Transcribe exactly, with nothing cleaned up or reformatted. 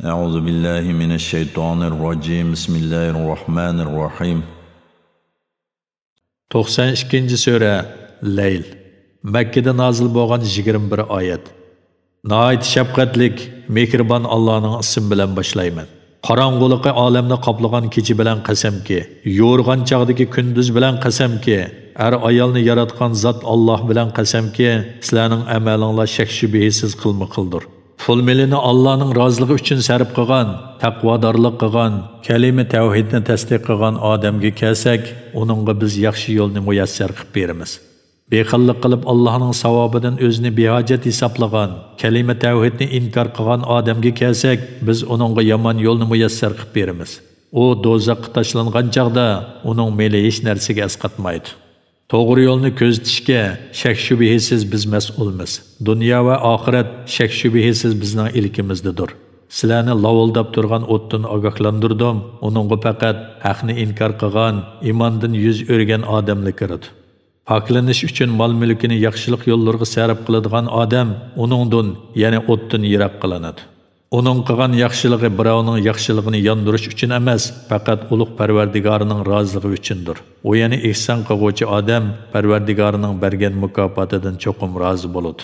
أعوذ بالله من الشيطان الرجيم. بسم الله الرحمن الرحيم. توقسان ئىككىنچى سۈرە، لەيل. مەككىدە نازىل بولغان يىگىرمە بىر ئايەت. ناھايىتى شەپقەتلىك، مېھرىبان ئاللانىڭ ئىسمى بىلەن باشلايمەن. قاراڭغۇلۇقى ئالەمنى قاپلىغان كېچە بىلەن قەسەمكى، يورۇغان چاغدىكى كۈندۈز بىلەن قەسەمكى، ئەر-ئايالنى ياراتقان زات ئاللا بىلەن قەسەمكى، سىلەرنىڭ ئەمەلىڭلار شەك-شۈبھىسىز خىلمۇ خىلدۇر. پۇل مېلىنى ئاللانىڭ رازىلىقى ئۈچۈن سەرپ قىلغان، تەقۋادارلىق قىلغان، كەلىمە تەۋھىدنى تەستىق قىلغان ئادەمگە كەلسەك، ئۇنىڭغا بىز ياخشى يولنى مۇيەسسەر قىلىپ بېرىمىز. بېخىللىق قىلىپ، ئاللانىڭ ساۋابىدىن ئۆزىنى بىھاجەت ھېسابلىغان، كەلىمە تەۋھىدنى ئىنكار قىلغان ئادەمگە كەلسەك، بىز ئۇنىڭغا يامان يولنى مۇيەسسەر قىلىپ بېرىمىز. ئۇ دوزاخقا تاشلانغان چاغدا ئۇنىڭ مېلى ھېچ نەرسىگە ئەسقاتمايدۇ. توغرا يولنى كۆزىتىشكە شەك-شۈبھىسىز بىز مەسئۇلمىز. دۇنيا ۋە ئاخىرەت شەك-شۈبھىسىز بىزنىڭ ئىلكىمىزدىدۇر. سىلەرنى لاۋۇلداپ تۇرغان ئوتتىن ئاگاھلاندۇردۇم، ئۇنىڭغا پەقەت ھەقنى ئىنكار قىلغان، ئىماندىن يۈز ئۆرۈگەن ئادەملا كىرىدۇ. پاكلىنىش ئۈچۈن مال-مۈلكىنى ياخشىلىق يوللىرىغا سەرپ قىلىدىغان ئادەم ئۇنىڭدىن، يەنى ئوتتىن يىراق قىلىنىدۇ. ئۇنىڭ قىلغان ياخشىلىقى بىراۋنىڭ ياخشىلىقىنى ياندۇرۇش ئۈچۈن ئەمەس، پەقەت ئۇلۇغ پەرۋەردىگارىنىڭ رازىلىقى ئۈچۈندۇر. ئۇ يەنى ئېھسان قىلغۇچى ئادەم پەرۋەردىگارىنىڭ بەرگەن مۇكاپاتىدىن چوقۇم رازى بولىدۇ.